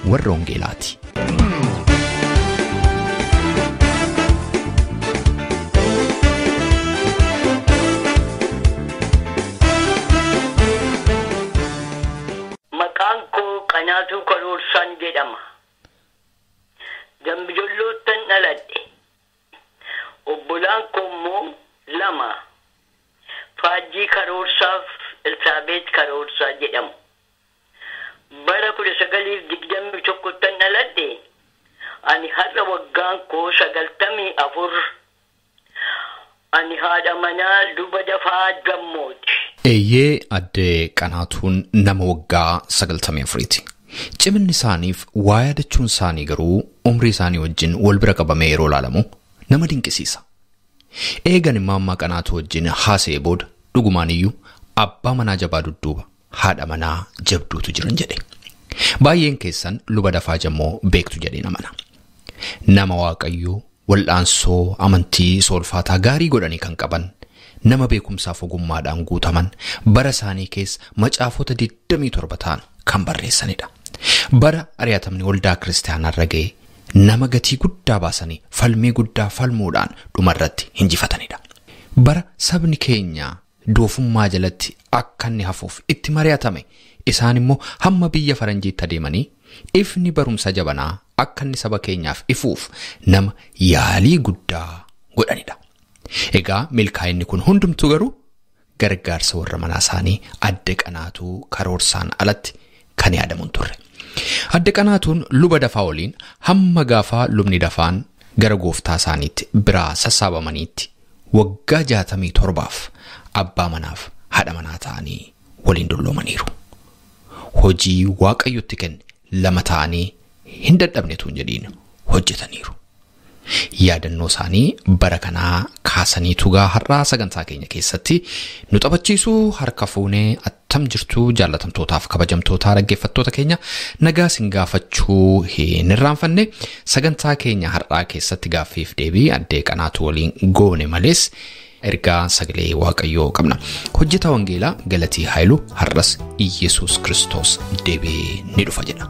warra Wangeelaati. Maqaan koo Qanaatuu Karoorsaan jedhama. Dambijolloottan dhaladhe. Obbolaan koo immoo lama. Faajjii Karoorsaaf Elsaabeet Karoorsaa jedhamu. Bara 1921ttan dhaladhe. Ani har'a waggaan koo 94. Ani haadha manaa Luba Dafaa Gammooti. Eeyyee, Aadde Qanaatuun nama waggaa 94ti. Ciminni isaaniif waa yaadachuun isaanii garuu umrii isaanii wajjin wal bira qabamee yeroo ilaalamu nama dinqisiisa. Eegan Immaammaa Qanaatuu wajjin haasa'ee booda dhugumaan iyyuu abbaa manaa jabaa dudduuba haadha manaa jabduutu jiran jedhe. Baay'een keessan Luba Dafaa Jammoo beektu jedheen amana. Nama Waaqayyoo wal'aansoo amantii soolfaataa gaarii godhanii kan qaban, nama beekumsaaf ogummaadhaan guutaman, bara isaanii keessa macaafota 27 ta'an kan barreessanidha. Bara ari'atamni waldaa kiristaanaa irra ga'e nama gatii guddaa baasanii falmii guddaa falmuudhaan dhumarratti injifatanidha. Bara sabni keenya doofummaa jalatti akka inni hafuuf itti mari'atame, isaan immoo hamma biyya faranjiitti adeemanii ifni barumsa jabanaa akka inni saba keenyaaf ifuuf nama yaalii guddaa godhanidha. Egaa milkaa'inni kun hundumtuu garuu gargaarsa warra manaa isaanii Aadde Qanaatuu Karoorsaan alatti kan yaadamu hin turre. Aadde Qanaatuun Luba Dafaa waliin hamma gaafaa lubni Dafaan gara gooftaa isaaniitti biraa sassaabamaniitti waggaa 67f abbaa manaaf haadha manaa ta'anii waliin dulloomaniiru. Hojii Waaqayyotti kenne lama ta'anii hin dadhabnetu hin jedhiin hojjetaniiru. Yaadannoo isaanii bara kanaa kaasanii tugaa har'aa sagantaa keenya keessatti nu taphachiisuu. Harka fuunee, attam jirtu jaallatamtootaaf kabajamtootaa dhaggeeffattoota keenya? Nagaa isin gaafachuu hin irraanfanne. Sagantaa keenya har'aa keessatti gaaffiif deebii Addee Qanaatu waliin goone malees ergaa sagalee Waaqayyoo qabna. Hojjetaa Wangeelaa Galatii Haayiluu har'as Iyyasuus Kiristoos deebi'ee ni dhufa jedha.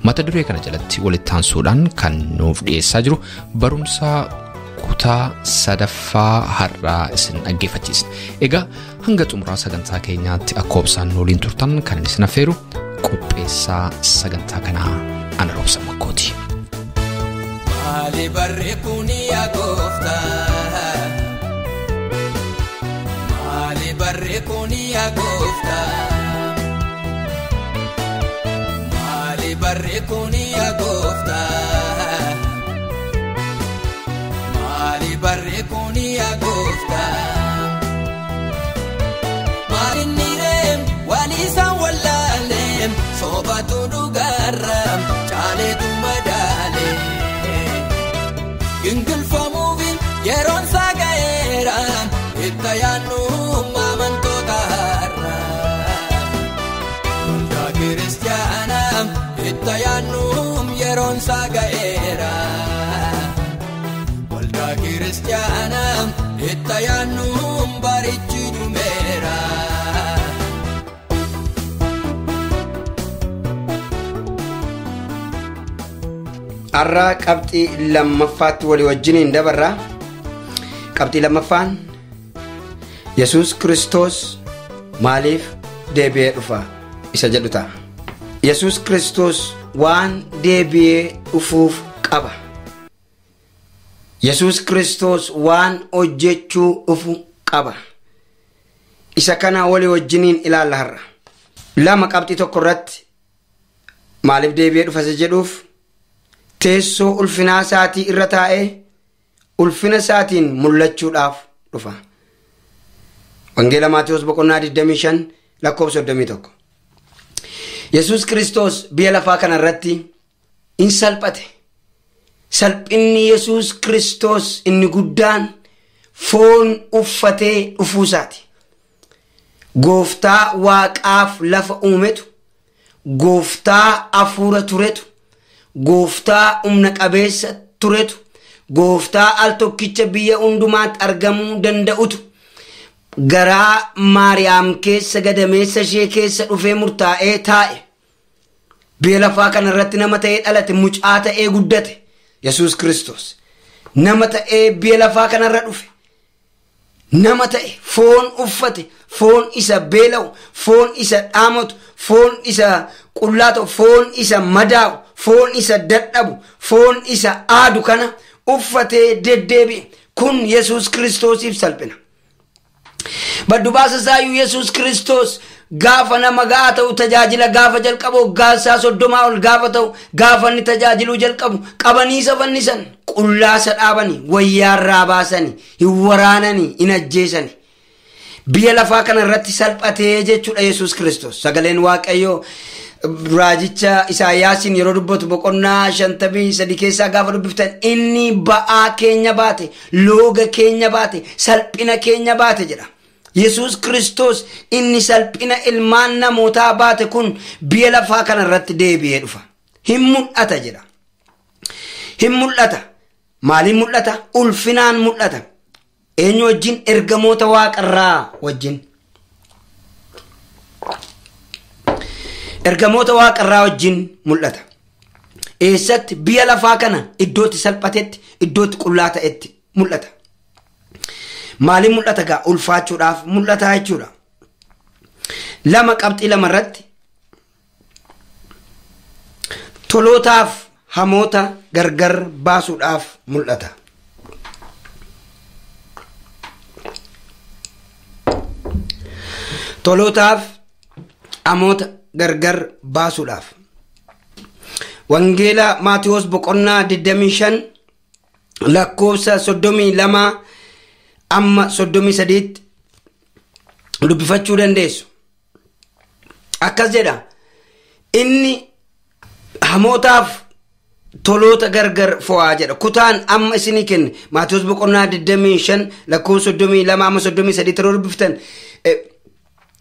Mata duree kana jalatti walitti aansuudhaan kan nuuf dhiyeessaa jiru barumsa kutaa sadaffaa har'aa isin dhaggeeffachiisna. Egaa hanga xumuraa sagantaa keenyaatti akka obsaan nu waliin turtan kan isin affeeru qopheessaa sagantaa kanaa ana Roobsa Makkooti. Maali barri kun yaa gooftaa? Maali barri kun yaa gooftaa? Maali barri kun yaa gooftaa? Maali barri kun yaa gooftaa? Maali nireem waan isaan wallaaleem, soobatu dhugaarra caaleetu madaale. Gingilfamuuf yeroon isaa ga'eera, itti yaadnu amantoota har'a. Waldaa kiristaanaa, itti yaadnu, yeroon isaa ga'eera. Waldaa kiristaanaa, itti yaadnu, barichi dhumeera. Har'a qabxii lammaffaatti walii wajjiniin dabarra. Qabxii lammaffaan Yesuus Kiristoos maaliif deebi'ee dhufa isa jedhu ta'a. Yesuus Kiristoos waan deebi'ee dhufuuf qaba. Yesuus Kiristoos waan hojjechuu dhufu qaba. Isa kana walii wajjiniin ilaalla har'a. Lama qabxii tokko irratti maaliif deebi'ee dhufa isa jedhuuf, teessoo ulfinaa isaatii irra taa'ee ulfina isaatiin mul'achuudhaaf dhufa. Wangeela Maatiyuus boqonnaa 25 lakkoofsa 31. Yesuus Kiristoos biyya lafaa kana irratti in salphate. Salphinni Yesuus Kiristoos inni guddaan foon uffatee dhufuu isaati. Gooftaa waaqaaf lafa uumetu, gooftaa hafuura turetu, gooftaa humna qabeessa turetu, gooftaa al tokkicha biyya hundumaatti argamuu danda'utu garaa Maariyaam keessa, gadameessa ishee keessa dhufee murtaa'ee taa'e. Biyya lafaa kana irratti nama ta'ee dhalate, mucaa ta'ee guddate Yesuus Kiristoos. Nama ta'ee biyya lafaa kanarra dhufe. Nama ta'e foon uffate, foon isa beela'u, foon isa dhaamatu, foon isa qullaa ta'u, foon isa madaa'u, foon isa dadhabu, foon isa aadu kana uffatee deddeebi'e. Kun Yesuus Kiristoosiif salphina. Baddu baasa isaayyuu Yesuus Kiristoos gaafa nama ga'aa ta'u tajaajila gaafa jalqabu waggaa isaa 30 ol gaafa ta'u gaafa inni tajaajiluu jalqabu qabanii isa fannisan, qullaa isa dhaabanii, wayyaarraa baasanii, hin waraananii, hin ajjeesanii. Biyya lafaa kana irratti salphatee jechuudha Yesuus Kiristoos. Sagaleen Waaqayyoo raajicha Isaayyaasiin yeroo dubbatu boqonnaa 53 keessaa gaafa dubbiftan inni ba'aa keenya baate, looga keenya baate, salphina keenya baate jedha. Yesuus Kiristoos inni salphina ilmaan namootaa baate kun biyya lafaa kana irratti deebi'ee dhufa. Hin mul'ata jedha. Hin mul'ata. Maaliin mul'ata? Ulfinaan mul'ata. Eenyu wajjin? Ergamoota waaqarraa wajjin. Ergamoota waaqarraa wajjin mul'ata. Eessatti? Biyya lafaa kana iddootti salphatetti, iddootti qullaa ta'etti mul'ata. Maaliin mul'ata gaa? Ulfaachuudhaaf mul'ata jechuudha. 2 qabxii 2 irratti tolootaaf hamoota gargar baasuudhaaf mul'ata. Tolootaaf hamoota gargar baasuudhaaf. Wangeela Maatiyoos boqonnaa 25 lakkoofsa 32 amma 33 dubbifachuu dandeessu. Akkas jedha, inni hamootaaf toloota gargar fo'aa jedha. Kutaan amma isinii kenne Maatiyoos boqonnaa 25 lakkoofsa 32 amma 33 yeroo dubbiftan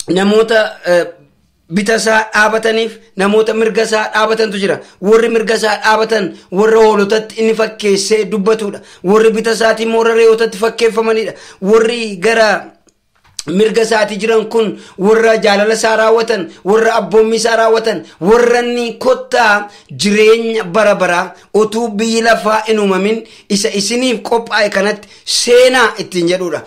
namoota bita isaa dhaabataniif namoota mirga isaa dhaabatantu jira. Warri mirga isaa dhaabatan warra hoolotatti inni fakkeessee dubbatudha. Warri bita isaatii immoo warra re'ootatti fakkeeffamanidha. Warri gara mirga isaatii jiran kun warra jaalala isaa raawwatan, warra abboommii isaa raawwatan, warra inni kottaa jireenya bara baraa utuu biyyi lafaa hin uumamin isa isiniif qophaa'e kanatti seenaa ittiin jedhudha.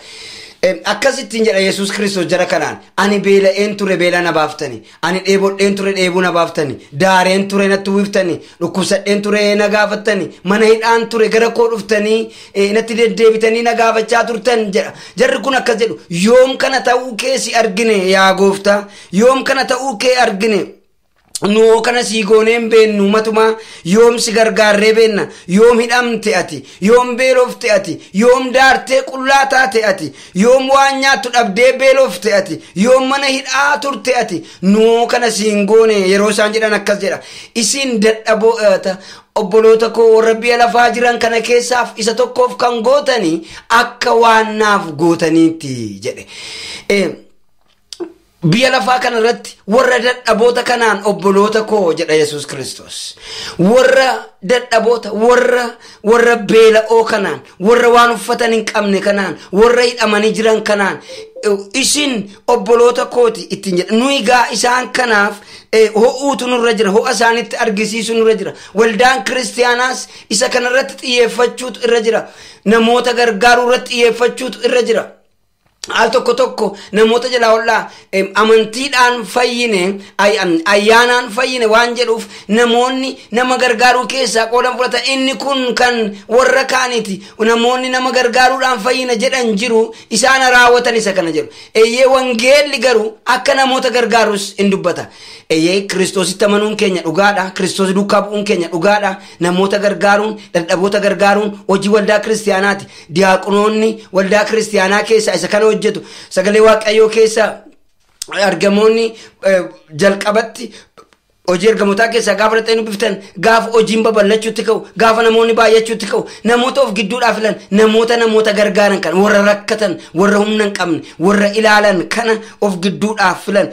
Akkasittiin jedha Yesuus Kiristoos jara kanaan, ani beela'een ture beela na baaftani, ani dheebodheen ture dheebuu na baaftani, daareen ture natti uwwiftani, dhukkubsadheen ture na gaafattani, mana hidhaan ture gara koo dhuftanii natti deddeebitanii na gaafachaa turtan jedha. Jarri kun akkas jedhu, yoom kana ta'uu kee si argine yaa gooftaa, yoom kana ta'uu kee argine, nuu kana sii goonee hin beennu matumaa, yoom si gargaarree beenna, yoom hidhamte ati, yoom beelofte ati, yoom daartee qullaa taate ati, yoom waan nyaattu dhabdee beelofte ati, yoom mana hidhaa turte ati, nuu kana siin goone yeroo isaan jedhan akkas jedha. Isin dadhaboo obboloota koo warra biyya lafaa jiran kana keessaaf isa tokkoof kan gootanii akka waan naaf gootaniitti jedhe. Biyya lafaa kana irratti warra dadhaboota kanaan obboloota koo jedha Yesuus Kiristoos. Warra dadhaboota, warra beela'oo kanaan, warra waan uffatan hin qabne kanaan, warra hidhamanii jiran kanaan isin obboloota kooti ittiin jedha. Nuyi gaa isaan kanaaf ho'uutu nurra jira, ho'a isaanitti argisiisu nurra jira. Waldaan kiristiyaanaas isa kanarratti xiyyeeffachuutu irra jira. Namoota gargaaruu irratti xiyyeeffachuutu irra jira. Al tokko tokko namoota jalaa hollaa amantiidhaan fayyine, ayyaanaan fayyine waan jedhuuf namoonni nama gargaaruu keessaa qooda fudhatan. Inni kun kan warra kaaniiti. Namoonni nama gargaaruudhaan fayyina jedhan jiru, isaan raawwatan isa kana jedhu. Eeyyee, wangeelli garuu akka namoota gargaarus hin dubbata. Eeyyee, Kiristoositti amanuun keenya dhugaadha. Kiristoos duukaa bu'uun keenya dhugaadha. Namoota gargaaruun, dadhaboota gargaaruun hojii waldaa kiristiyaanaati. Diyaaqonoonni waldaa kiristiyaanaa keessaa isa kana hojjetu. Sagalee Waaqayyoo keessa argamoonni jalqabatti hojii ergamootaa keessaa gaafa dhaqxanii dubbiftan, gaafa hojiin babal'achuutti ka'u, gaafa namoonni baay'achuutti ka'u, namoota of gidduudhaa filan, namoota gargaaran kana, warra rakkatan, warra humna hin qabne, warra ilaalan kana of gidduudhaa filan.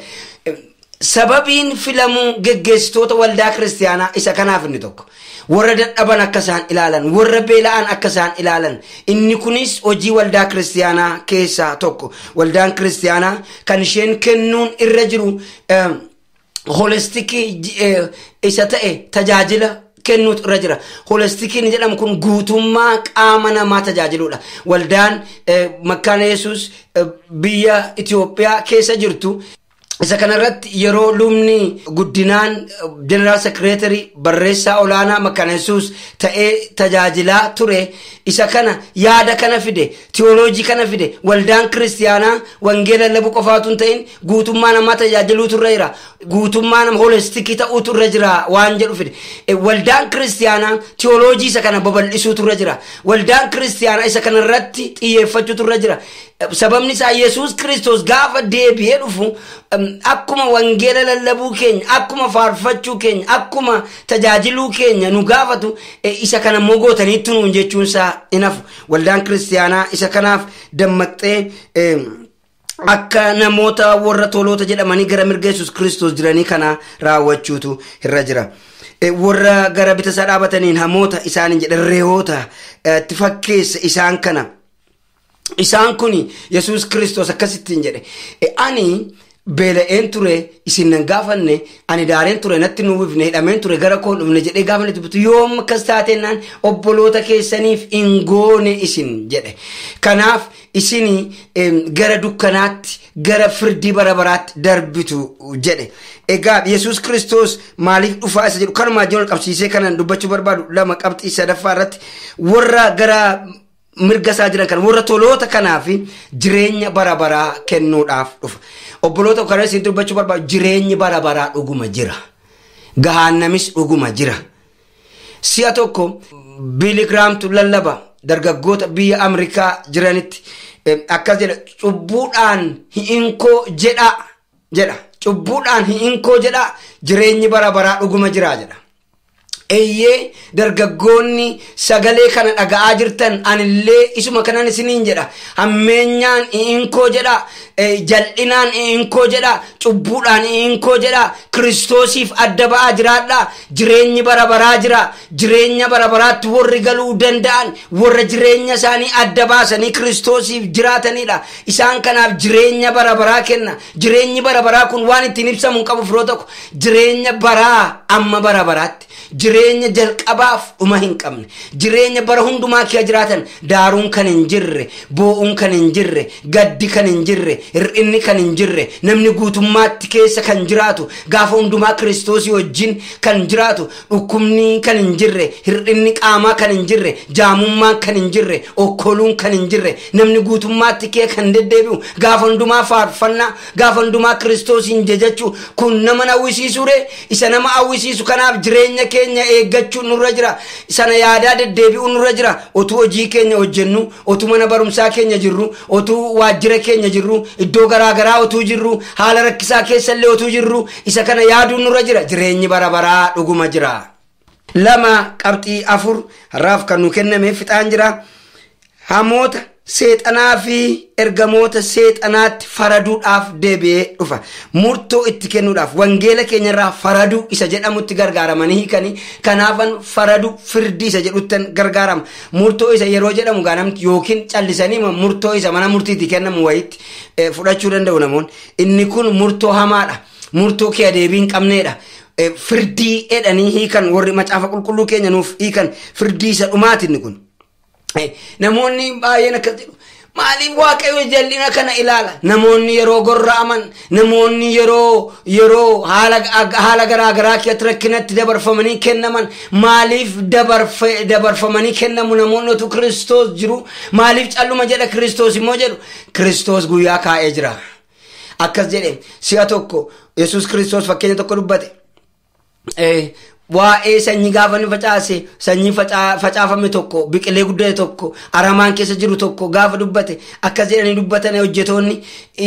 Sababiin filamuu geggeessitoota waldaa kiristiyaanaa isa kanaaf inni tokko. Warra dadhaban akka isaan ilaalan, warra beela'an akka isaan ilaalan. Inni kunis hojii waldaa kiristiyaanaa keessaa tokko. Waldaan kiristiyaanaa kan isheen kennuun irra jiru Holistikii isa ta'e tajaajila kennuutu irra jira. Holistikiin jedhamu kun guutummaa qaama namaa tajaajiluudha. Waldaan Makkaana Yesuus biyya Itoophiyaa keessa jirtu isa kanarratti yeroo lubni Guddinaan General Secretary, barreessaa olaanaa Makkaana Yesuus ta'ee tajaajilaa ture, isa kana yaada kana fide, tiyooloojii kana fide. Waldaan kiristiyaanaa wangeela lallabuu qofaatu hin ta'in, guutummaa namaa tajaajiluutu irra jira, guutummaa nama holistikii ta'uutu irra jira waan jedhu fide. Waldaan kiristiyaanaa tiyooloojii isa kana babal'isuutu irra jira. Waldaan kiristiyaanaa isa kanarratti xiyyeeffachuutu irra jira. Sababni isaa, Yesuus Kiristoos gaafa deebi'ee dhufu akkuma wangeela lallabuu keenya, akkuma faarfachuu keenya, akkuma tajaajiluu keenya nu gaafatu, isa kana immoo gootaniitti nuun jechuun isaa hin hafu. Waldaan kiristiyaanaa isa kanaaf dammaqxee akka namoota warra toloota jedhamanii gara mirga Yesuus Kiristoos jiranii kana raawwachuutu irra jira. Warra gara bita isaa dhaabataniin hamoota isaaniin jedhe, re'oota itti fakkeessa isaan kana. Isaan kun Yesuus Kiristoos akkasittiin jedhe: "Ani beela'een ture, isin nan gaafanne; ani daareen ture, natti nu uwwifne; hidhameen ture, gara koo dhufne" jedhee gaafa nutti dubbatu, "Yoom akkas taatennaan obboloota keessaniif hin goone isin" jedhe. Kanaaf isin gara dukkanaatti, gara firdii bara baraatti darbitu jedhe. Egaa Yesuus Kiristoos maaliif dhufaa isa jedhu kanumaa wajjin wal qabsiisee kanan dubbachuu barbaadu lama, qabxii sadaffaa irratti, warra gara mirga isaa jiran kan warra toloota kanaaf jireenya bara baraa kennuudhaaf dhufa. Obboloota, kana isin dubbachuu barbaadu, jireenyi bara baraa dhuguma jira. Gahaannamis dhuguma jira. Si'a tokko Billy Grahamtu lallaba dargaggoota biyya Ameerikaa jiranitti akkas jedha: "Cubbuudhaan hi'inkoo jedha" jedha. "Cubbuudhaan hi'inkoo jedha, jireenyi bara baraa dhuguma jira" jedha. Eeyyee, dargaggoonni sagalee kana dhaga'aa jirtan, anillee isuma kanan isiniin jedha. Hammeenyaan hi'inkoo jedha, jal'inaan hi'inkoo jedha, cubbuudhaan hi'inkoo jedha, Kiristoosiif adda ba'aa jiraadha. Jireenyi bara baraa jira. Jireenya bara baraatti warri galuu danda'an warra jireenya isaanii adda baasanii Kiristoosiif jiraatanidha. Isaan kanaaf jireenya bara baraa kenna. Jireenyi bara baraa kun waan ittiin ibsamu hin qabu, firoo tokko. Jireenya baraa amma bara baraatti. Jireenya jalqabaaf dhuma hin qabne, jireenya bara hundumaa kee jiraatan, daaruun kan hin jirre, boo'uun kan hin jirre, gaddi kan hin jirre, hir'inni kan hin jirre, namni guutummaatti keessa kan jiraatu, gaafa hundumaa Kiristoosii wajjin kan jiraatu, dhukkubni kan hin jirre, hir'inni qaamaa kan hin jirre, jaamummaan kan hin jirre, okkoluun kan hin jirre, namni guutummaatti kee kan deddeebi'u, gaafa hundumaa faarfannaa, gaafa hundumaa Kiristoosiin jajachuu. Kun nama hawwisiisuure? Isa nama hawwisiisu. Kanaaf jireenya keenya eeggachuun nurra jira. Sana yaadaa deddeebi'uun nurra jira. Otuu hojii keenya hojjennu, otuu mana barumsaa keenya jirru, otuu waajjira keenya jirru, iddoo garaa garaa otuu jirru, haala rakkisaa keessallee otuu jirru, isa kana yaaduun nurra jira. Jireenyi bara baraa dhuguma jira. 2 qabxii 4 har'aaf kan nu kenname fixaan jira. Hamoota, seexanaa fi ergamoota seexanaatti faraduudhaaf deebi'ee dhufa. Murtoo itti kennuudhaaf wangeela keenyarraa faraduu isa jedhamutti gargaaramanii hiikanii, kanaafan faradu, firdii isa jedhuttan gargaarama. Murtoo isa yeroo jedhamu gaanamti yookiin callisanii murtoo isa mana murtiitti kennamu wayitti fudhachuu danda'u namoonni. Inni kun murtoo hamaadha. Murtoo kee deebii hin qabneedha. Firdii jedhanii hiikan warri macaafa qulqulluu keenya nuuf hiikan, firdii isa dhumaati inni kun. Namoonni baay'een akkas jedhu: "Maaliif Waaqayyo jal'ina kana ilaala?" Namoonni yeroo gorra'aman, namoonni yeroo haala garaa garaa keessatti rakkinatti dabarfamanii kennaman, maaliif dabarfamanii kennamu namoonni otuu Kiristoos jiru? Maaliif calluma jedha Kiristoos immoo jedhu? Kiristoos guyyaa kaa'ee jira. Akkas jedhe, si'a tokko Yesuus Kiristoos fakkeenya tokko dubbate. Waa'ee sanyii gaafa inni facaase, sanyii facaafame tokko, biqilee guddate tokko, aramaan keessa jiru tokko gaafa dubbate, akkas jedhanii dubbatan hojjetoonni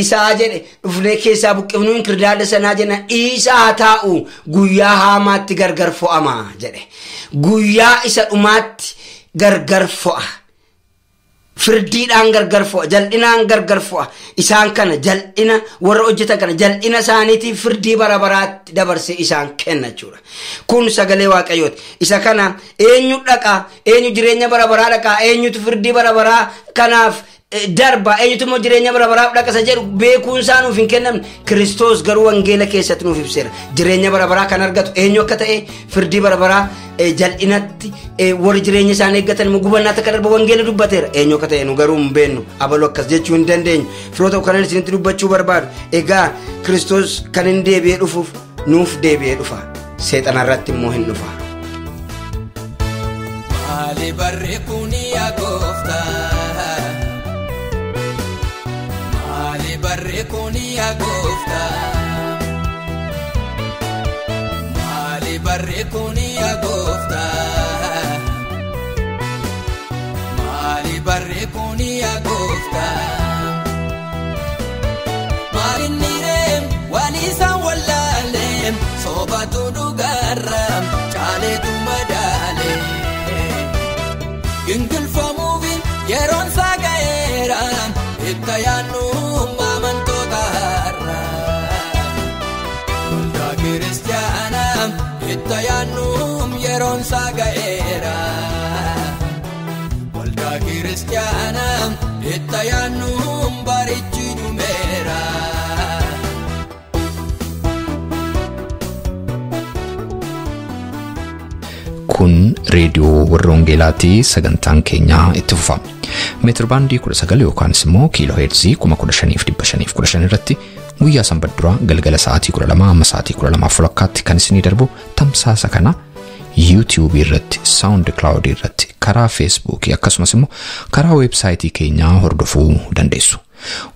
isaa jedhe: "Dhufnee keessaa buqqifnuu inkirdaada sanaa?" jenna. "Dhiisaa, haa taa'u, guyyaa haamaatti gargar fo'ama" jedhe. Guyyaa isa dhumaatti gargar fo'a. Firdiidhaan gargar fo'a, jal'inaan gargar fo'a. Isaan kana, jal'ina warra hojjetan kana, jal'ina isaaniitiif firdii bara baraatti dabarsee isaan kenna jechuudha. Kun sagalee Waaqayyooti. Isa kana eenyu dhaqa? Eenyu jireenya bara baraa dhaqa? Eenyutu firdii bara baraa kanaaf darba, eenyutu immoo jireenya bara baraaf dhaqa isa jedhu beekuun isaa nuuf hin kennamne. Kiristoos garuu wangeela keessatti nuuf ibseera. Jireenya bara baraa kan argatu eenyu akka ta'e, firdii bara baraa jal'inatti warri jireenya isaanii eeggatan immoo gubannaatti akka darbu wangeela dubbateera. Eenyu akka ta'e nu garuu hin beeknu. Abaluu akkas jechuu hin dandeenyu. Firoota kanan isinitti dubbachuu barbaadu. Egaa Kiristoos kan hin deebi'ee dhufuuf nuuf deebi'ee dhufa. Seexana irratti immoo hin dhufa. Maali barri kun yaa gooftaa? Maali barri kun yaa gooftaa? Maali barri kun yaa gooftaa? Maali barri kun yaa gooftaa? Maali nireem waan isaan wallaaleem soobatu dhugaarra caaleetu madaale. Gingilfamuufi yeroon isaa ga'eera itti yaadnu amantoota har'a. Waldaa kiristaanaa itti yaadnu yeroon isaa ga'eera. Waldaa kiristaanaa itti yaadnu barichi dhumeera. Kun reediyoo warra Wangeelaatii sagantaan keenyaa itti fufa. Meetir baandii 19 yookaanis immoo kiiloo heerzii 15,515 irratti guyyaa sanbata duraa galgala sa'aatii 12 hamma sa'aatii 12:30 kan isinii darbu tamsaasa kana YouTube irratti, SoundCloud irratti, karaa Facebook akkasumas immoo karaa weebsaayitii keenyaa hordofuu dandeessu.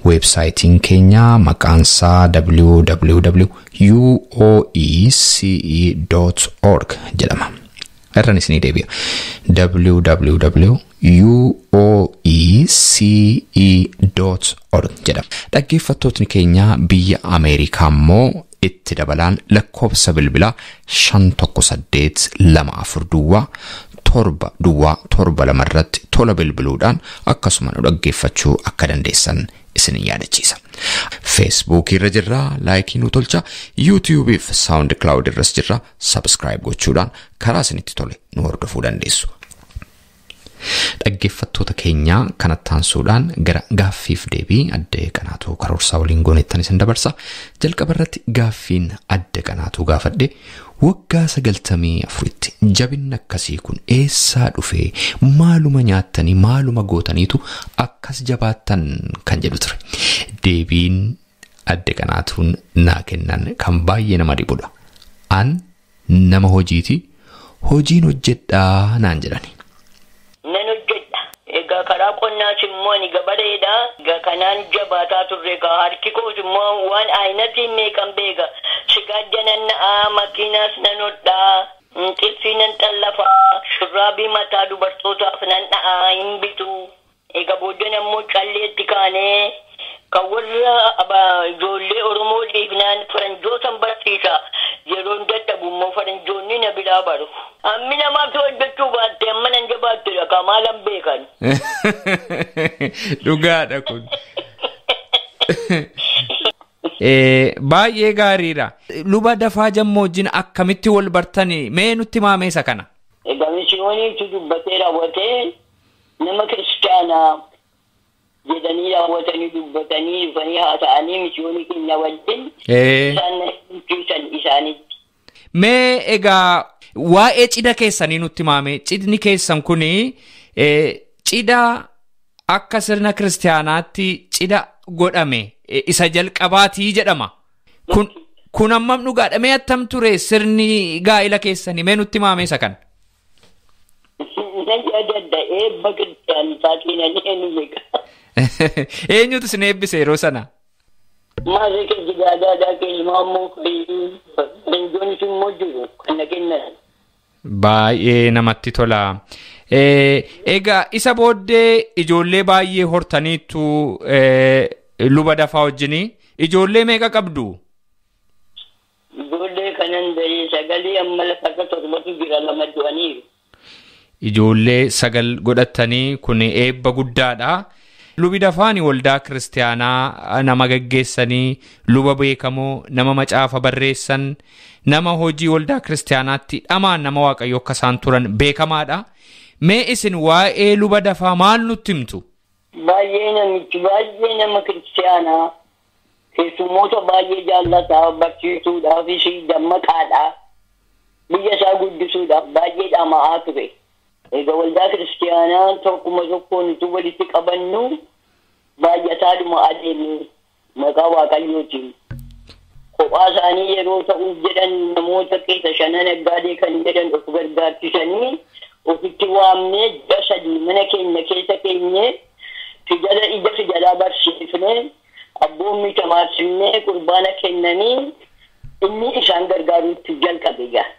Weebsaayitiin keenya maqaan isaa www.uoece.org jedhama. Irraan isinii deebi'a. www.uoece.org jedhama. Dhaggeeffattootni keenya biyya Ameerikaa immoo itti dabalaan lakkoofsa bilbilaa 518 24 duwwaa 7 duwwaa 7 2 irratti tola bilbiluudhaan akkasuma nu dhaggeeffachuu akka dandeessan isin yaadachiisa. Facebook irra jirra, laayikii nu tolcha, YouTube fi SoundCloud irras jirra, subscribe gochuudhaan karaa isinitti tole nu hordofuu dandeessu. Dhaggeeffattoota keenyaa kanatti aansuudhaan gara gaaffiif deebii Aadde Qanaatuu Karoorsaa waliin goonettan isin dabarsa. Jalqaba irratti gaaffiin Aadde Qanaatuu gaafadhe waggaa 94tti jabinni akkasii kun eessaa dhufee, maaluma nyaattanii maaluma gootaniitu akkas jabaattan kan jedhu ture. Deebiin Aadde Qanaatuun naa kennan kan baay'ee nama dhibudha. An nama hojiiti, hojiin hojjedhaa naan jedhani. Nan hojjedha. Egaa karaa qonnaas immoo ani gabareedha. Egaa kanaan jabaataa turre. Egaa harki koos immoo waan ayinatiin meeqan beeka. Sigaajja nan na'aa, makiinaas nan hodhaa, xilfii nan xallafaa, shurraabii mataa dubartootaaf nan dha'aa, hin bitu. Egaa booddeen ammoo calleetti kaanee kan warra ijoollee Oromoo dhiifnaan faranjootan barsiisa. Yeroon dadhabu immoo faranjoonni na biraa baru. Ammi namaaf hojjechuu baatte amma nan jabaattudha ka maalan beekan. Dhugaadha kun. Baay'ee gaariidha. Luba Dafaa Jammoo wajjin akkamitti wal bartanii mee nutti maamee isa kana? Egaa misiyooniitu dubbatee raawwatee nama kiristaanaa jedhanii raawwatanii dubbatanii dhufanii haasa'anii misiyoonii keenya wajjin isaan na hirmachiisan isaanitti. Mee egaa waa'ee cidha keessanii nutti maame. Cidhni keessan kuni cidha akka sirna kiristaanaatti cidha godhame isa jalqabaatii jedhama. Kun hammam dhugaadha? Mee attam ture sirni gaa'ila keessanii? Mee nutti maame isa kana? Na yaadadha eebba kiristaanotaatiin ani eenyu beeka. Eenyutu isin eebbise yeroo sana? Maasii keessa gaadaadaa keessumaa immoo faranjoonni sun immoo jiru kan na kennan. Baay'ee namatti tola. Egaa isa booddee ijoollee baay'ee hortaniitu luba Dafaa wajjinii. Ijoollee meeqa qabdu? Ijoollee kanan daree 9 amma lafarra 7tu jira, 2 du'aniiru. Ijoollee 9 godhatanii kun eebba guddaadha. Lubi Dafaani waldaa kiristaanaa nama gaggeessanii, luba beekamoo, nama macaafa barreessan, nama hojii waldaa kiristaanaatti dhamaan nama Waaqayyo akka isaan turan beekamaadha. Mee isin waa'ee luba Dafaa maal nutti himtu? Baay'ee namichi baay'ee nama kiristiyaanaa keessummoota baay'ee jaallataa barsiisuudhaafis dammaqaadha. Biyya isaa guddisuudhaaf baay'ee dhama'aa ture. Egaa waldaa kiristiyaanaa tokkuma tokkoon utuu walitti qabannu baay'ataadhuma adeeme maqaa Waaqayyootiin. Kophaa isaanii yeroo ta'uuf jedhan namoota keessa shanan naggaadee kan jedhan of gargaarchisanii ofitti waamnee ji'a 3 mana keenya keessa keenyee fidala ija fidalaa barsiifnee abboommi tamaarsinee qurbaana kennanii inni isaan gargaaruutti jalqabe gaa.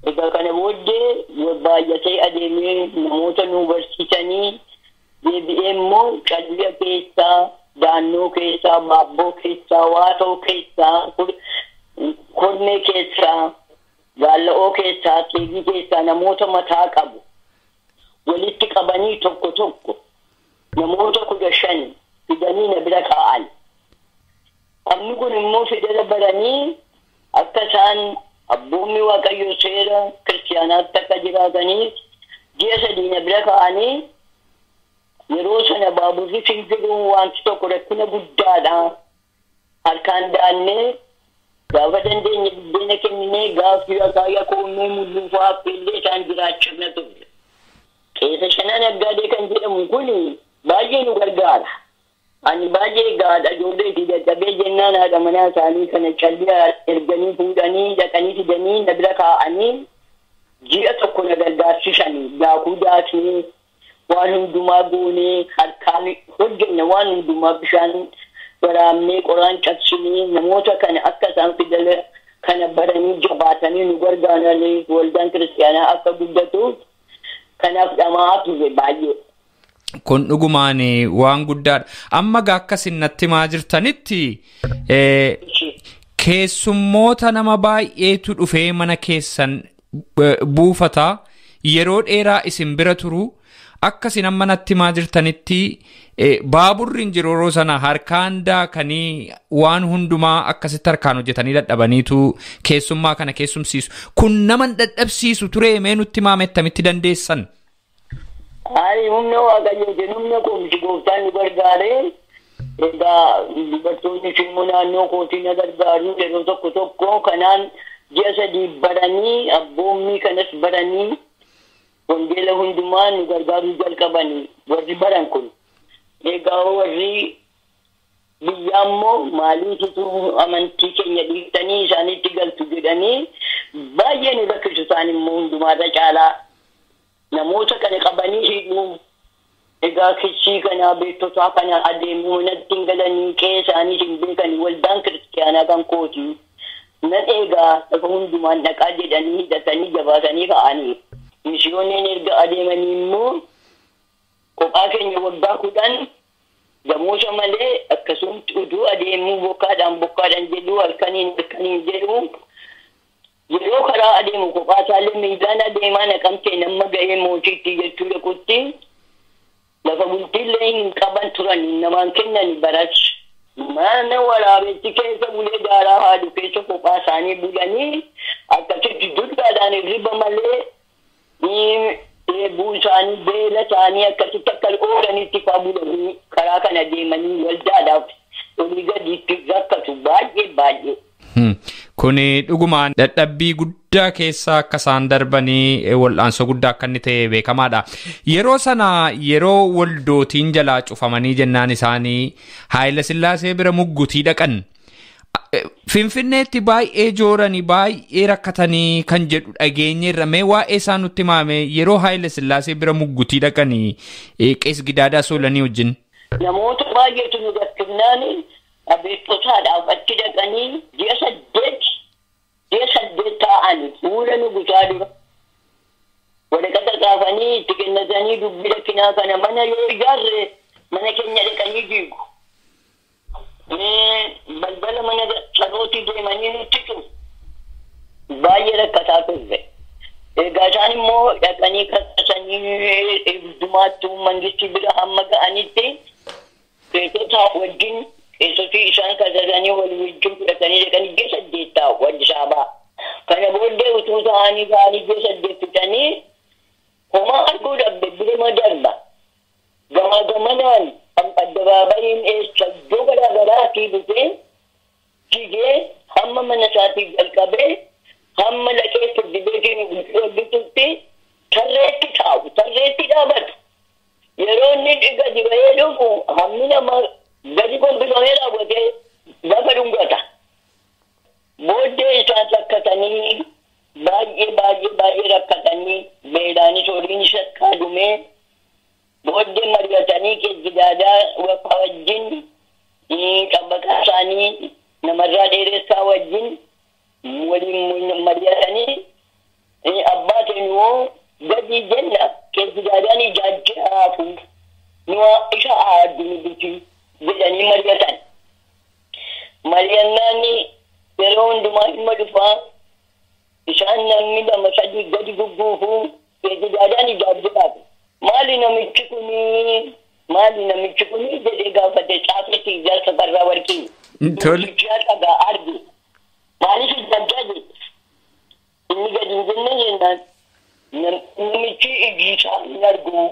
Egaa kana booddee baay'atee adeemee namoota nu barsiisanii deebi'ee immoo calliya keessaa, daannoo keessaa, baabboo keessaa, waatoo keessaa, kormee keessaa, gaalla'oo keessaa, teegii keessaa namoota mataa qabu walitti qabanii tokko tokko namoota 15 fidanii na bira kaa'an. Amni kun immoo fidala baranii akka isaan abboommi Waaqayyoo seera kiristiyaanaatti akka jiraataniif ji'a 3 na bira kaa'anii yeroo sana baaburri hin jiru wanti tokko rakkina guddaadha. Harkaan daannee gaafa dandeenye buddeena kenninee gaaffii akaayyaa koomee mul'uufaa affeellee isaan jiraachifna turre. Keessa shanan naggaadee kan jedhamu kun baay'ee nu gargaara. Ani baay'ee gaadha ijoolleetii dadhabee jennaan haadha manaa isaanii kana calliyaa erganii fuudhanii dhaqanii fidanii na bira kaa'anii ji'a tokko na gargaarsisanii daakuu daaknee waan hundumaa goonee harkaan hojjenna waan hundumaa bishaan waraabnee qoraan cabsinee namoota kana akka isaan fidala kana baranii jabaatanii nu gargaaranii waldaan kiristiyaanaa akka guddatuuf kanaaf dhama'aa turre baay'ee. Kun dhugumaan waan guddaadha. Amma gaa akkasin natti himaa jirtanitti keessummoota nama baay'eetu dhufee mana keessan buufata yeroo dheeraa isin bira turu akkasin amma natti himaa jirtanitti baaburri hin jiru yeroo sana harkaan daakanii waan hundumaa akkasitti harkaan hojjetanii dadhabaniitu keessummaa kana keessumsiisu. Kun nama hin dadhabsiisu ture mee nutti himaa attamitti dandeessan? Ani humna Waaqayyooti humna koomti gooftaan nu gargaaree egaa dubartoonni immoo naannoo kootii na gargaaru yeroo tokko tokko kanaan ji'a 3 baranii abboommii kanas baranii wangeela hundumaa nu gargaaruu jalqabanii warri baran kun. Egaa warri biyyaa immoo maaliifitu amantii keenya dhiiftanii isaanitti galtu jedhanii baay'ee nu rakkisu isaan immoo hundumaarra caalaa. Namoota kana qabanii hidhuu egaa kissii kanaa beektotaa kana adeemuu manatti hin galanii qe'ee isaanii hin beekanii waldaan kiristiyaanaa kan kooti. Nan eegaa lafa hundumaan dhaqaa jedhanii hidhatanii jabaatanii ka'anii. Misiyooniin erga adeemanii immoo kophaa keenya waggaa 10 gamoota malee akkasumatti utuu adeemuu bokkaadhaan bokkaadhaan jedhu halkaniin halkaniin jedhu yeroo karaa adeemu kophaa isaallee miilaan adeemaa naqamtee nama ga'ee mootiitti jechuu dhaqutti lafa bultiillee hin qaban turan namaan kennan baras. Mana waraabetti keessa bulee daaraa haadhu keessa kophaa isaanii bulanii akkasitti duddaadhaan hirriba malee dheebuu isaanii beela isaanii akkasitti akka oolanitti faa bulanii karaa kana deemanii waldaadhaaf olii gadiitti rakkatu baay'ee baay'ee. Kun dhugumaan dadhabbii guddaa keessa akka isaan darbanii wal'aansoo guddaa akka inni ta'e beekamaadha. Yeroo sana yeroo waldootiin jalaa cufamanii jennaan isaanii Haayila Sillaasee bira muggutii dhaqan. Finfinneetti baay'ee jooranii baay'ee rakkatanii kan jedhu dhageenyeerra mee waa'ee isaa nutti himame yeroo Haayila Sillaasee bira muggutii dhaqanii Qees Gidaadaa Soolanii wajjin. Namoota baay'eetu nu gakkifnaani abeettotaadhaaf achi dhaqanii ji'a 8 taa'anii fuula nu gusaa dura. Waraqata kaafanii itti kennatanii dubbii rakkinaa kana mana yoo ijaarre mana keenya dhaqanii diigu. Balbala mana sarootii deemanii nutti cufu. Baay'ee rakkataa turre. Egaa isaan immoo dhaqanii kassasanii hundumaattuu mangisti bira hamma ga'anitti qeessotaa wajjin qeessotii isaan kassasanii wal wajjin fudhatanii dhaqanii ji'a 8 taa'u Addis Ababaa. Kana booddee utuu ta'anii ga'anii ji'a 8 fixanii homaa arguu dhabde biruma darba. Gamaa gamanaan Horiin eessa iddoo garaa garaatii dhufee jigee hamma mana isaatii jalqabee hamma laqee firdi beetiin hojjetutti tarreetti taa'u, tarreetti dhaabatu. Yeroo inni gadi bahee dhufu hammi nama gadi gombifamee raawwatee lafa dhungata. Booddee isaan rakkatanii baay'ee baay'ee baay'ee rakkatanii beelaanis horiin shakkaadumee booddee mari'atanii keessigaadaa wafaa wajjin xabbaqaa isaanii namarraa dheeressaa wajjin waliin mari'atanii abbaa keenyoo gadi jenna keessigaadaan ijaajjaafu nu isa aaddu nu biti jedhanii mari'atan. Mari'annaan yeroo hundumaa dhimma dhufaa isaan namni lama sadii gadi gugguufu keessigaadaan ijaajjaafu. Maali namichi kuni maali namichi kuni jedhee gaafate caafetti ijaarsa barraa warqii. Tole. Ijaarsa dhagaa arge. Maaliif ijaajjaa jedhe? Inni gadi hin jenne jennaan namichi iji isaa hin argu.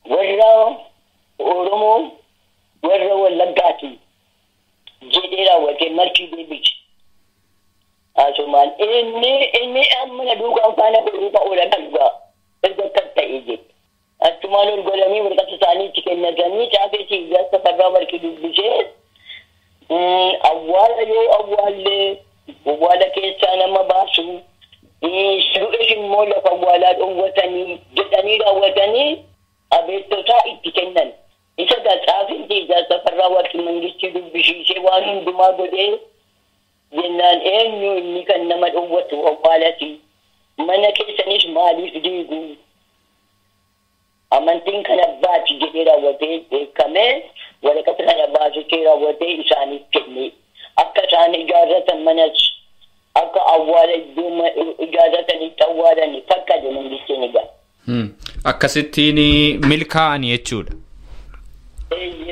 Warra Oromoo warra Wallaggaati jedhee raawwatee marti deebise. Asumaan inni amma na duukaan faana godhuu oola dhugaa erga akkas ta'ee jedhe. Achumaan ol godhanii warqata isaanii itti kennatanii caafee ijaarsa farraa warqii dubbisee awwaala yoo awwaallee awwaala keessaa nama baasu du'es immoo lafa awwaalaa dhoowwatanii jedhanii raawwatanii abeettotaa itti kennan. Isa gaa caafeen ijaarsa farraa warqii mangistii dubbisiisee waan hundumaa godhee jennaan eenyu inni kan nama dhoowwatu awwaalati mana keessanis maaliif diigu amantiin kan abbaati jedhee raawwatee beekamee waraqata kana baasitee raawwatee isaaniif kenne akka isaan ijaarratan manas akka awwaala iddoo ijaarratanitti awwaalan fakkate mangistiin egaa. Akkasittiin milkaa'an jechuudha.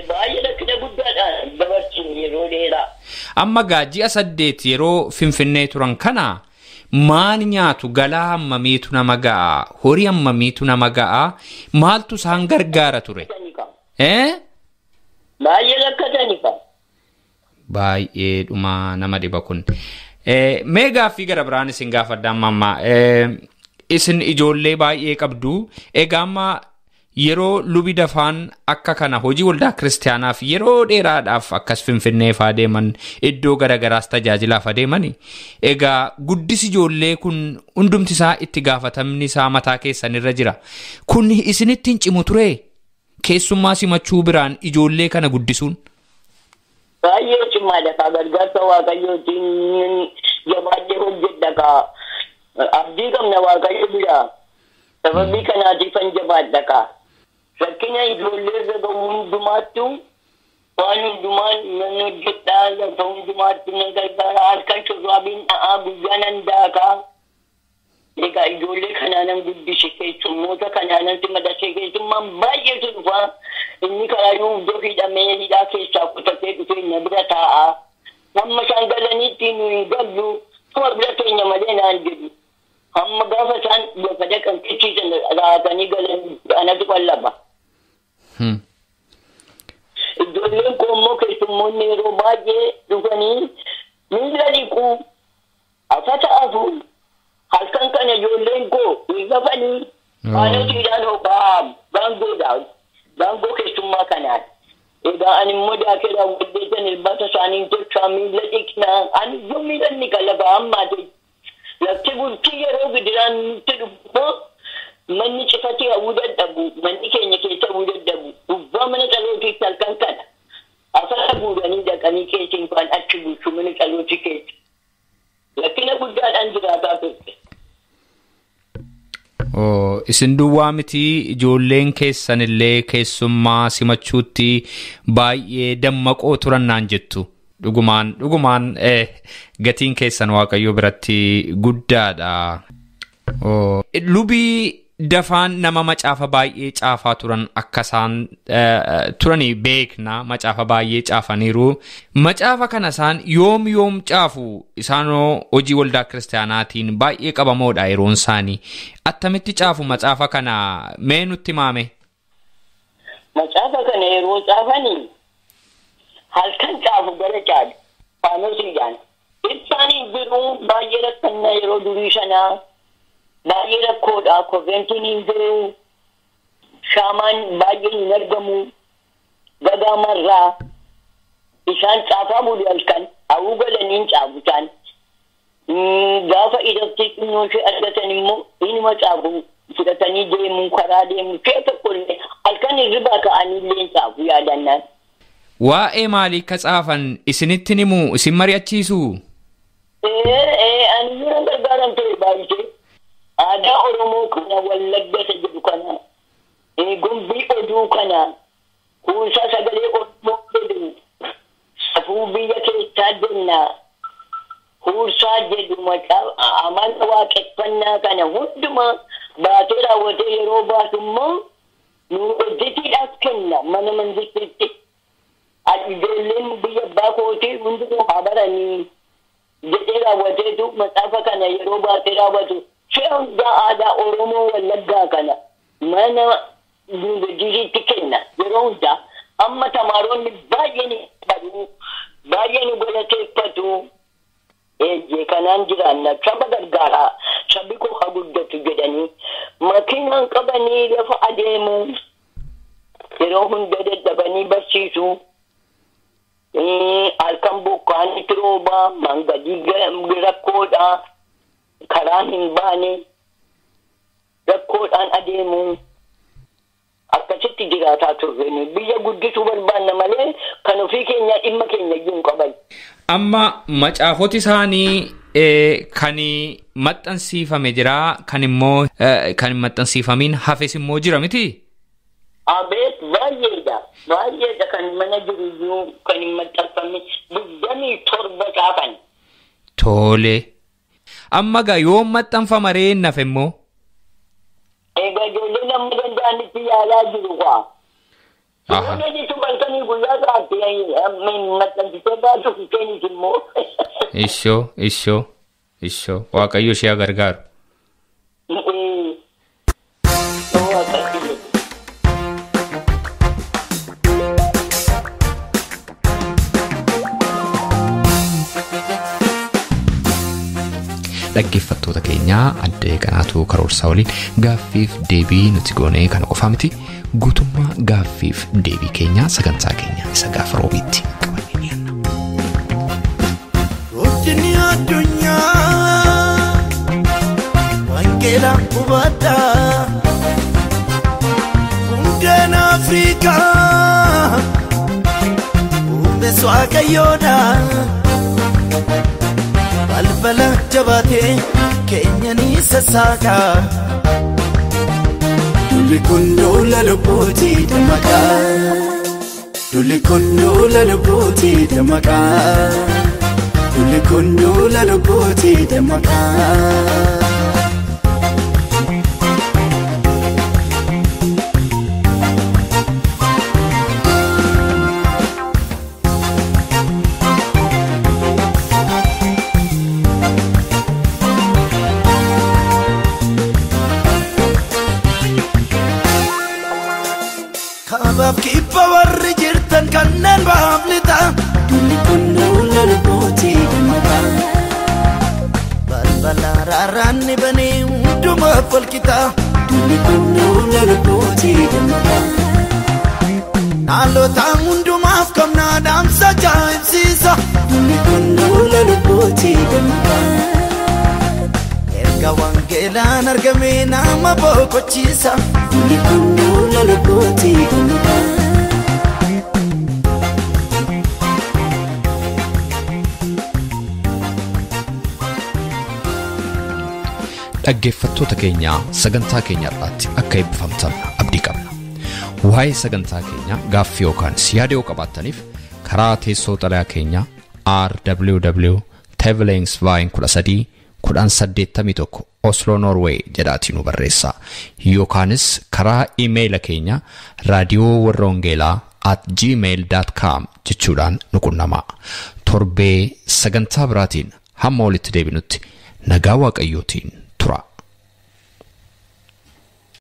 Baay'ee rakkina guddaadhaan dabarsine yeroo dheeraa. Amma gaa ji'a 8 yeroo Finfinnee turan kana maal nyaatu galaa hammamiitu nama ga'a horii hammamiitu nama ga'a maaltu isaan gargaara ture? Baay'ee rakkatani fa. Baay'ee dhuma nama dhiba kun. Mee gaaffii gara biraan isin gaafadha amma amma isin ijoollee baay'ee qabdu egaa amma yeroo lubi dafaan akka kana hojii waldaa kiristaanaaf yeroo dheeraadhaaf akkas Finfinneef adeeman iddoo garagaraas tajaajilaaf adeeman egaa guddis ijoollee kun hundumti isaa itti gaafatamni isaa mataa keessan irra jira kun isinitti hin cimu ture keessummaa simachuu biraan ijoollee kana guddisuun. Baay'ee cimaadha kaa gargaarsa waaqayyootiin jabaadhee hojjedha kaa abdii qabna waaqayyo bira sababii kanaatiifan jabaadha kaa. Rakkina ijoollee irra gahu hundumaattu waan hundumaan nan hojjedhaa lafa hundumaatti nan gargaara harkan shurraabiin dha'aa guyyaa nan daakaa. Egaa ijoollee kanaanan guddise keessummoota kanaanan simadhase keessummaan baay'eetu dhufa inni karaa iddoo hidhamee hidhaa keessaa kutatee dhufee na bira taa'a. Hamma isaan galaniitti nu hin gallu tuma bira keenya malee naan jedhu. Hamma gaafa isaan lafa dhaqan qicciisan raatanii galan anatu qallaba. Ijoolleen koo immoo keessummoonni yeroo baay'ee dhufanii miila dhiquu afata afu halkan kana ijoolleen koo hin rafanii faanosiidhaan ho'aa gaangoodha gaangoo keessummaa kanaan. Egaa ani immoo daakee raawwadheetan irbaata isaanii tolchaa miila dhiqnaa ani iyyuu miila ni qalaba ammaati. Lafti bultii yeroo gidiraan nutti dhufu manni cifatee hawuu dadhabu manni keenya keessa hawuu dadhabu gubbaa mana qalootiitti halkan kana afara guuranii dhaqanii keessiin faan achi bulchu mana qalootii keessa rakkina guddaadhaan jiraataa turte. Isin duwwaa miti ijoolleen keessan illee keessummaa simachuutti baay'ee dammaqoo turan naan jettu. Dhugumaan gatiin keessan waaqayyo biratti guddaadha. Lubii dafaan nama macaafa baay'ee caafaa turan akka isaan turanii beekna macaafa baay'ee caafaniiru. Macaafa kana isaan yoom yoom caafu isaanoo hojii waldaa kiristaanaatiin baay'ee qabamoodha yeroon isaanii. Attamitti caafu macaafa kana mee nutti maame? Macaafa kana yeroo caafanii halkan caafu gara caalu faanosiidhaan. Ibsaan hin jiru baay'ee rakkannaa yeroo durii sanaa baay'ee rakkoodha. Korreentiin hin jiru, shaamaan baay'ee hin argamu, gagaamarraa isaan caafaa bulu halkan hawuu galanii hin caafu isaan. Gaafa irratti xinnoo ishee argatan immoo inuma caafu fudhatanii deemu karaa deemu ishee tokko illee halkan hirribaa ka'anii illee hin caafu yaadannaan. Waa'ee maalii akka caafan isinitti himu isin mari'achiisu? Ani yeroo gargaaran ture baay'ee. Aadaa Oromoo kana Wallagga isa jedhu kana gumbii oduu kana kuusaa sagalee Oromoo jedhu safuu biyya keessaa jenna huursaa jedhu maqaa amala waaqeffannaa kana hundumaa baatee raawwatee yeroo baatu immoo nu hojjetiidhaaf kenna mana mangistiitti. Ijoolleen biyya abbaa kootii hundinuu haa baranii jedhee raawwateetu macaafa kana yeroo baatee raawwatu shee hundaa aadaa Oromoo Wallaggaa kana mana yuunivarsiitiitti kenna yeroo hundaa. Amma tamaaronni baay'een baru baay'een galateeffatu. Eeyyee kanaan jiraanna saba gargaaraa sabi koo haa guddatu jedhanii makiinaan qabanii lafa adeemu yeroo hunda dadhabanii barsiisu. Halkan bokkaan itti roobaa mangadii rakkoodha karaan hin baane rakkoodhaan adeemu akkasitti jiraataa turre biyya guddisuu barbaanna malee kan ofii keenyaa dhimma keenya iyyuu hin qaban. Amma macaafoti isaanii kan maxxansiifame jira kan immoo kan hin maxxansiifamiin hafes immoo jira miti? Abeet baay'eedha. Baay'eedha kan mana jiru iyyuu kan hin maxxanfamne 27 caafan. Tole. Amma gaa yoom maxxanfama ree hin hafe immoo? Egaa ijoolleen amma danda'anitti yaalaa jiru kaa. Ijoolleen itti halkanii guyyaa sa'aatti maxxansitee baasuuf isheenis immoo. Ishoo ishoo ishoo Waaqayyo ishee haa gargaaru. Dhaggeeffattoota keenyaa Addee Qanaatuu Karoorsaa waliin gaaffiif deebii nuti goonee kana qofaa miti guutummaa gaaffiif deebii keenyaa sagantaa keenya isa gaafa roobiitti qabannee dhiyaanna. Guddinni addunyaa wangeela hubadhaa hundeen Afrikaa humbees Waaqayyoodha. Balbala jabaatee keenya ni sassaaqa. Dulli kun duula lubbuutii dammaqaa. Dulli kun duula lubbuutii dammaqaa. Dulli kun duula lubbuutii dammaqaa. Kaabaaf kibba warri jirtan kanneen baaflita. Dulli kun duula lubbuutii dammaqaa. Balbala raaraan ni banee hundumaaf walqixa. Dulli kun duula lubbuutii dammaqaa. Dhaloota hundumaaf qabnaa dhaamsa ajaa'ibsiisa. Dulli kun duula lubbuutii dammaqaa. Erga wangeelaan argame nama boqochiisa. Dulli kun duula lubbuutii dammaqaa. Dhaggeeffattoota keenya sagantaa keenya irratti akka eebbifamtan abdii qabna. Waa'ee sagantaa keenya gaaffii yookaan yaada yoo qabaattaniif karaa teessoo xalayaa keenya RWW Tevelingsveien 13 1081 Oslo Norway jedhaatii nu barreessaa. Yookaanis karaa iimeeyila keenya raadiyoo warra wangeelaa @gmail.com jechuudhaan nu qunnamaa. Torbee sagantaa biraatiin hamma walitti deebinutti nagaa Waaqayyootiin